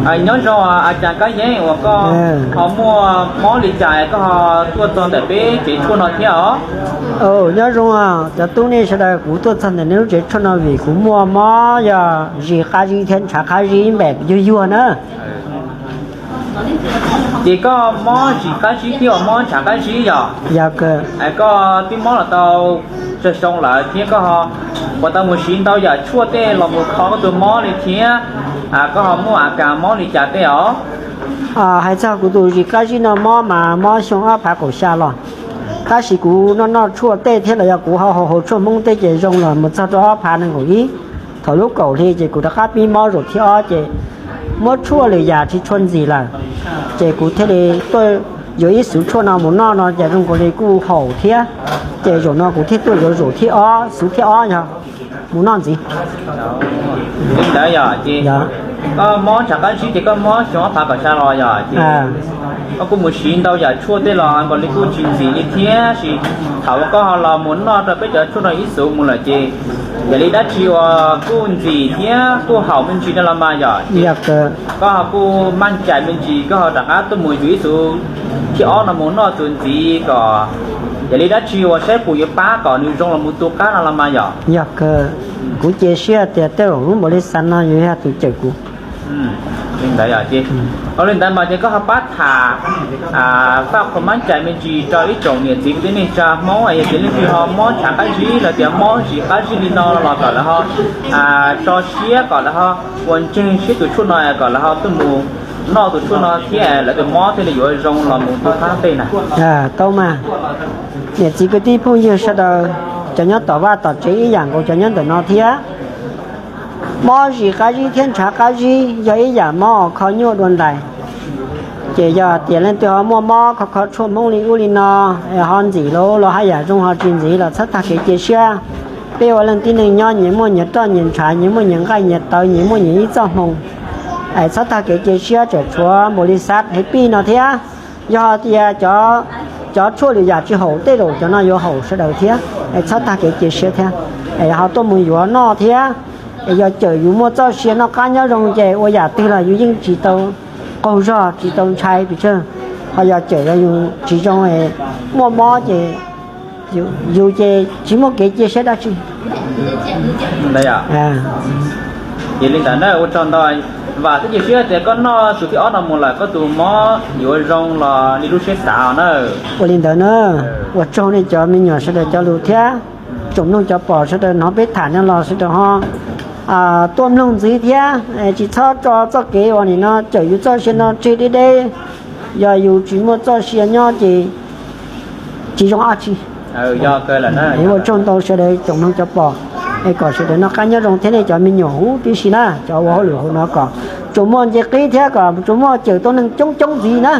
Nyob zoo, a cas Kab Yeeb, uas koj ho muaj mob li cas koj ho tuaj txog ntawm peb tsev tshuaj no thiab os? Nyob zoo, cov tub nej sawv daws, kuv tuaj txog ntawm nej lub tsev tshuaj no vim kuv muaj mob yog zis qab zib thiab ntshav qab zib npem yuag yuag na. Ces koj mob zis qab zib thiab uas mob ntshav qab zib yog? Yog kawg. Koj twb mob los tau tsawg xyoo lawm thiab koj ho puas tau mus siv ntau yam tshuaj tej los mus kho koj tus mob li thiab, koj ho muaj a kas mob li cas tej os? Hais txog kuv tus zis qab zib no mob mas mob xyoo ob phav kaum xya los, tab sis kuv noj noj tshuaj tej thiab los yog kuv ho haus haus tshuaj Hmoob tej ces zoo los mus txog rau ob phav nees nkaum ib. Thaum lub kaum hli ces kuv rov qab pib mob zaum thib ob ces muab tshuaj lwm yam tsis tshua ntxim lawm, ces kuv thiaj li tuaj yuav ib xuv tshuaj no mus noj no ces zoo nkaus li kuj haum thiab, ces zaum no kuv thiaj tuaj yuav zaum thib ob, xuv thib ob yog mus noj ntxiv. Li ntawd yog ces koj mob ntshav qab zib ces koj mob xyoo ob phav kaum xya los yog ces koj kuj mus siv ntau yam tshuaj tej los nkaus li kuj tsis ntxim li thiab, sis thaum uas koj ho los mus noj rau peb cov tshuaj no ib xuv mus lawm ces yog li dab tsi uas kuj ntxim thiab kuj haum me ntsis no los mas yog ces koj ho kuj maj cais me ntsis koj ho rov qab tuaj mus yuav ib xuv thib ob no mus noj txuas ntxiv kom yog li dab tsi uas saib puas yuav pab kom nws zoo los mus tu qab no los mas yog. Yog kawg, kuv cia siab tias tej zaum lub npaum li xav no yuav yog tus cawm kuv. Li ntawd yog ces, ua li ntawd mas ces koj ho pab tham faj qhua mab cais me ntsis rau ib tsoom niam txiv kwv tij neej tsa Hmoob yog tias leej twg ho mob ntshav qab zib los tias mob zis qab zib li no los kom lawv ho tso siab kom lawv ho ua ntseeg siab tus tshuaj no kom lawv ho tuaj mus noj tus tshuaj no thiab lawv tus mob thiaj li yuav zoo los mus tu qab tej na. Tau mas, niam txiv kwv tij phooj ywg sawv daws, cov nyob tom vaj tom tsev ib yam nkaus cov nyob ntawm no thiab. Mob zis qab zib thiab ntshav qab zib yog ib yam mob kho nyuaj dua ntais. Ces yog tias leej twg ho muaj mob kho kho tshuaj Hmoob li ub li no, ho ntxim los los haj yam zoo, ho tsis ntxim los txhob tag kev cia siab. Peb ua leej tib neeg nyob nyias muaj nyias roj nyias ntshav, nyias muaj nyias nqaij nyias tawv, nyias muaj nyias ib txoj hmoo. Es txhob tag kev cia siab, tseem tshuav npaum li xav hev pij no thiab. Yog hais tias cov tshuaj lwm yam tsis haum tej zaum cov no yuav haum sawv daws thiab, es txhob tag kev cia siab thiab, es ho tuaj mus yuav noj thiab. Es yog cawm yus muaj txoj sia noj qab nyob zoo ces ua yam twg los yus yeej tsis tau qaug zog tsis tau ntshai pes tsawg. Ho yog cawm yus tsis zoo, muaj mob ces yus ces tsis muaj kev cia siab dab tsi. Ces li ntawd na, ua tsaug ntau, vam thiab cia siab tias koj noj tus thib ob no mus lawm koj tus mob yuav zoo los li lub siab xav na. Ua li ntawd na, ua tsaug nej cov me nyuam sawv daws cov lus thiab tsoom mloog cov pom sawv daws hnov peb tham no los sawv daws ho tuaj mloog ntxiv thiab, tsis txhob tso txoj kev uas nim no cawm yus txoj sia no tseg deb deb. Yog yus tsis muaj txoj sia nyob ces tsis zoo dab tsi. Ua tsaug ntau sawv daws tsoom mloog cov pom, es kom sawv daws noj qab nyob zoo thiab nej cov me nyuam huv tib si na, cov ua hauj lwm hauv no kom tsuas muaj nce qib thiab kom tsuas muaj cawm tau neeg coob coob ntxiv na.